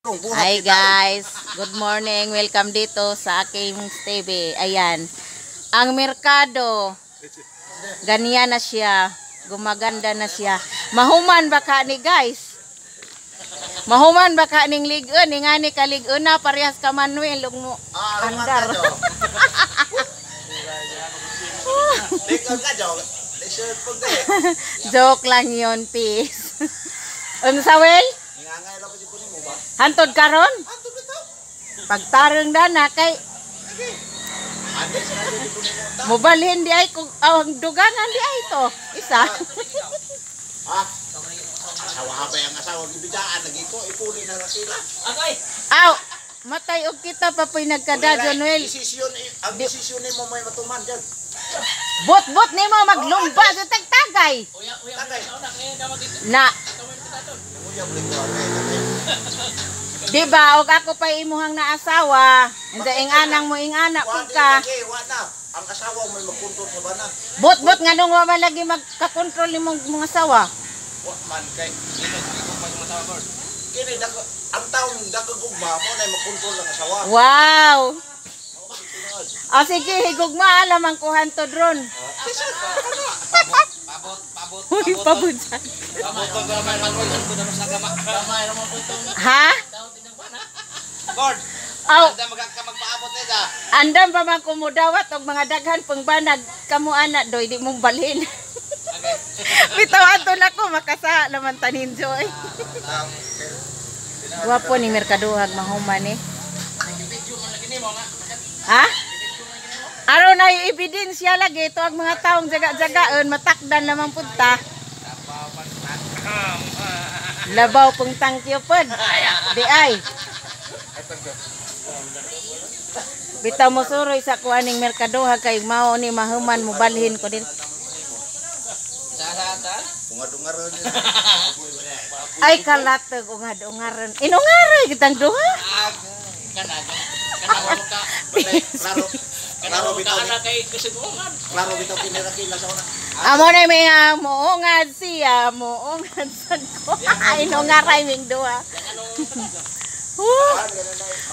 Hi guys, good morning. Welcome dito sa aking TV. Ayan. Ang merkado. Ganyan na siya. Gumaganda na siya. Mahuman ba ka ni, guys? Mahuman ba ka ning lig-on? Ingani ka lig-on na parehas ka Manuel ug mo andar. Likod ka, Jo. Lisod po di. Joke lang yon, peace. Unsa, Wel? Ngangay lang ko si kunin mo ba? Hantod karon? Anto bitaw. Pagtarong dana kay Ande sa di kunin mo ta. Mobalhin di ay kung ang dugangan di ay to. Isa. Ah. Asawa pa yung asawa gibidaan lagi ko ipuli na sila. Aw, matay og kita pa po'y nagkada, Jonuel. Desisyon ang desisyon nimo may matuman diyan. Bot-bot nimo maglumba sa tagtagay. Tagay. Na, Uya balik ko ay. Di ba og ako pa imuhang naasawa, hindi ing anang mo ing anak Wa pud di ka. lagi, wa na. Ang asawa may magkontrol sa bana. Bot-bot nganong wa man lagi magkakontrol nimong mga asawa? Wa man kay kini dako ang taong dako gugma mo na magkontrol ang asawa. Wow. Ah, sige, higugma alam ang kuhan to drone. Uy, pabot sa. Ha? Board. Aw, Magpaabot nila. Andam pa man kumudawat og mga daghan pang banag kamo ana doy di mo balhin. Bitaw ato nako makasa naman tanin joy. Gwapo ni merkaduhag mahuman eh. Ha? Aron na yung ebidensya lagi ito ang mga taong jaga-jagaon matakdan lamang punta. Labaw pong thank you pod. Di ay. Bitaw mo suroy sa kuaning merkaduha kay mao ni mahuman mo balhin ko din. Bunga-dungaron. Ay kalatag ungad-ungaran. Inungaray kitang duha. Klaro. Klaro bitaw. Klaro bitaw kinirakila sa una. Amo na may nga muungad siya, muungad sad ko. Inungaray ming duha. Huh.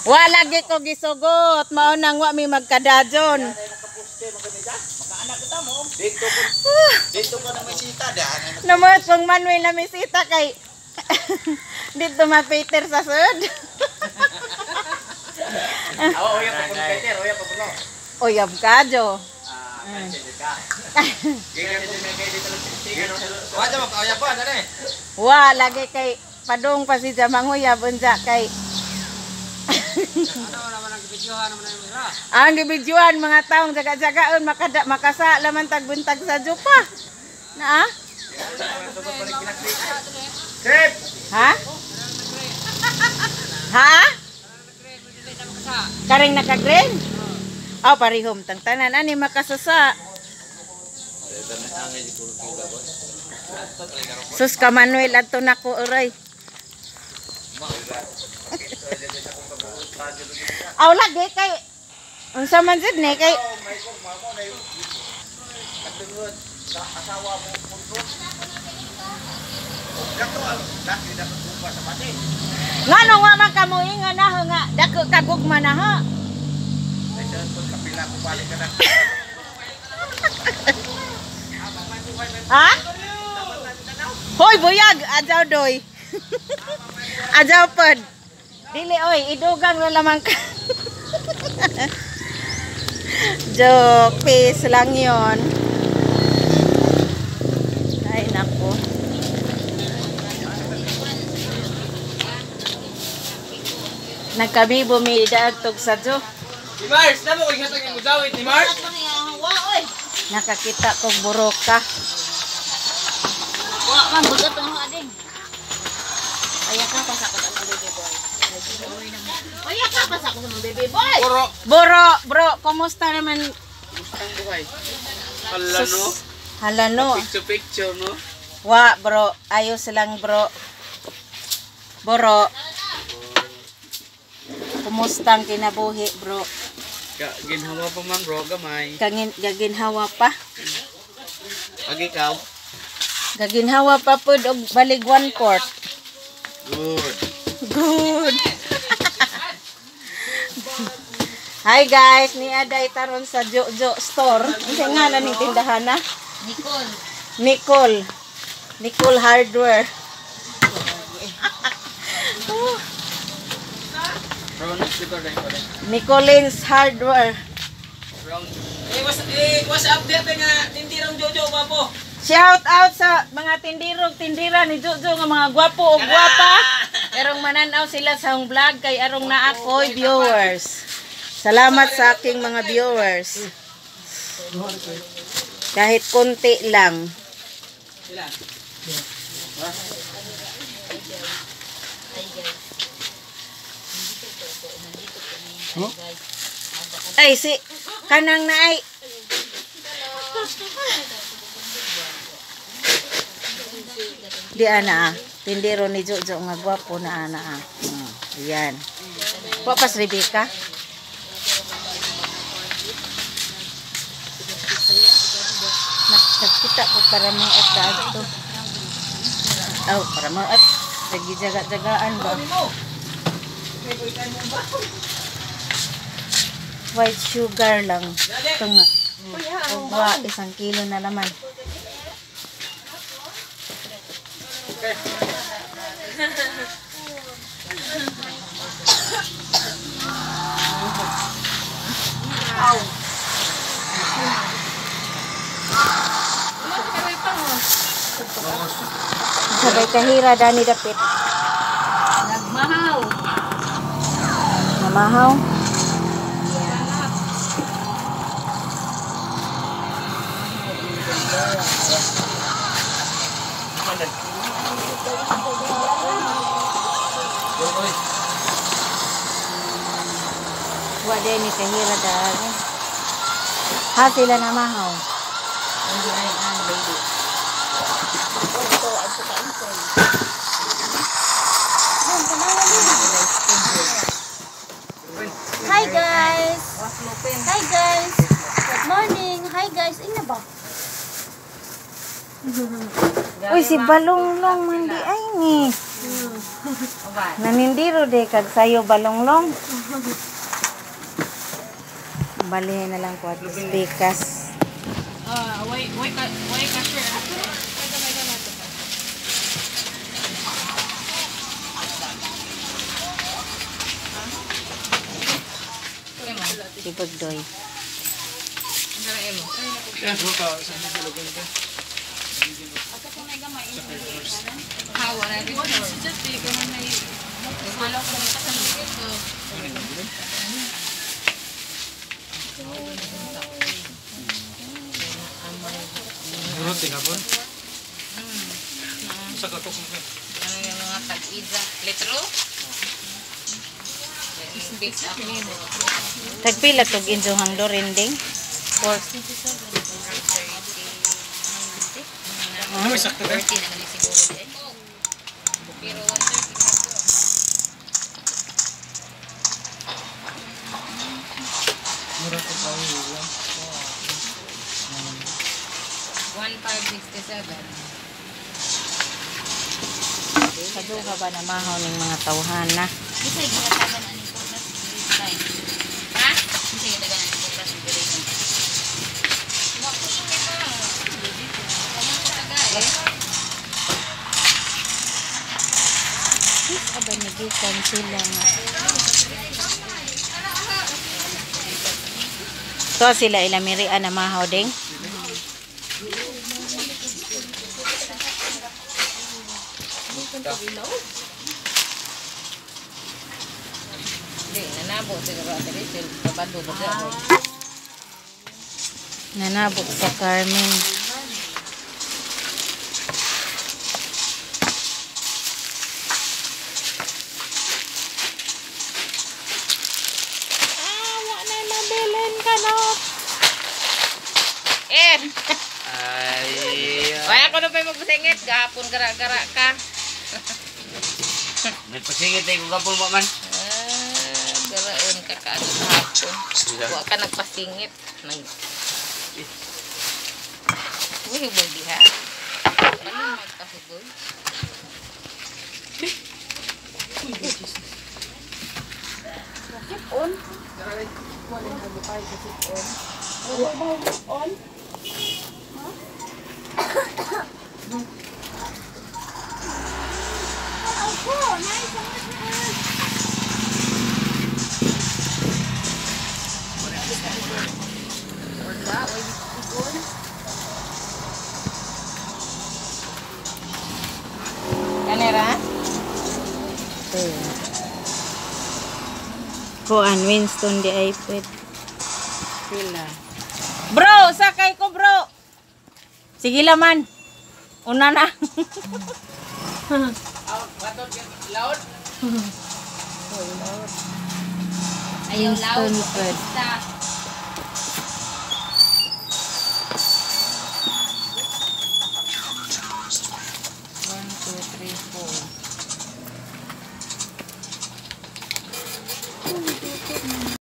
Wa lagi ko gisugot, mao nang wa mi magkadajon. Dito ko dito ko na may sita daan. Namot pong Manuel na misita kay dito ma-Peter sa sud. Uyab ka, Jo. Wa lagi kay padung pa si Jamanguyab unja kay ang gibidyohan mga taong jaga-jagaon makada makasa laman tagbuntag sa jupa. Na? Ha? Ha? Karing nakagreen? Oh, parihom tang tanan ani makasasa. Sus ka Manuel adto nako oray. Aw lagi kay unsa man jud ni kay May gugma mo na nagtungod sa asawa mo kontrol. Kato ang laki na gugma sa bati. Ngano wa man kamo ingon na ho nga dako ka gugma na ho. Ay sa kapila ko balik ka na. Ha? Hoy buyag adyaw doy. Adyaw pod. Dili oy idugang na lamang ka. Joke, peace lang yon. Ay nako. Nagkami bumidaag tog sa jo. Ni Mars, namo ko ingatan kay mudawit ni Mars. Nakakita kog buroka. Wa man bugat ang ading. Aya ka pa sa ako sa baby boy. Aya ka pa sa ako sa baby boy. Bro, Bro, bro, kumusta naman? Kumusta buhay? Hala no. Hala no. Picture picture no. Wa bro, ayos lang, bro. Bro. Kumusta ang kinabuhi, bro? Ka ginhawa pa man bro gamay. Kangin gaginhawa pa. Ag ikaw. Gaginhawa pa pud og balig 1/4. Good. Good. Hi guys, ni Aday taron sa Jojo Store. Unsa nga na ning tindahan na? Nicole. Nicole. Nicole Hardware. Brown sugar rin pa rin. Nicole's Hardware. Brown. What's up there nga tindirong Jojo gwapo. Shout out sa mga tindirog tindira ni Jojo nga mga gwapo o gwapa. Erong mananaw sila sa akong vlog kay arong naa ako'y viewers. Salamat sa aking mga viewers. Kahit konti lang. Ay si kanang naay. Di ana ah. Tindero ni Jojo nga gwapo na ana ah. Ayan. Wa pas Rebecca. Nagkita ko para mo at daadto. Aw, para mo at nagijaga-jagaan ba? White sugar lang. Ito nga. Ugwa, 1 kilo na naman. Sabay kahira dani dapit. Nagmahaw. Namahaw. Wa din ni kahira dani. Ha sila namahaw. Hindi ay ang baby. Hi guys! Hi guys! Good morning! Hi guys! Ina ba? Uy, si Balonglong man di ay ni. Nanindiro de kag sayo Balonglong. Balihin na lang ko at bikas. Way way ka way ka sure. Si Bagdoy. Ano yung mga tag-iza? Litro? Tagpila tog injo hang dorinding? Or Ano sakto 30 na gali siguro eh. Pero 130 na to. One 567. kaduha ba na mahaw ning mga tawhana? Bisa ginatagan ani ko plus line. Ha? Bisa ginatagan ani ko plus duration. Wa ko to ba? Wala ko taga eh. Aba nagikan sila nga. To sila ilamirian na mahaw ding. Di nanabo siguro ate Rachel kabado ba dyan? Nanabok sa Carmen. Ah, wa na mabilin ka no. Eh, Ay. wala ko na pa'y magpasingit. Gahapon gara-gara ka. Nagpasingit ay kung kapon mo man. Ah, garaon ka ka ano kahapon. Wa ka nagpasingit. Nag. Uy, hubog diha. Ano magkahubog? Sip-on. Wala on. Ako, nice ang Kanera? Kuan, Winston di ay pwede. Sila. Bro, sakay ko bro. Sige laman. Una na. Ayaw Winston loud. pwede. Basta.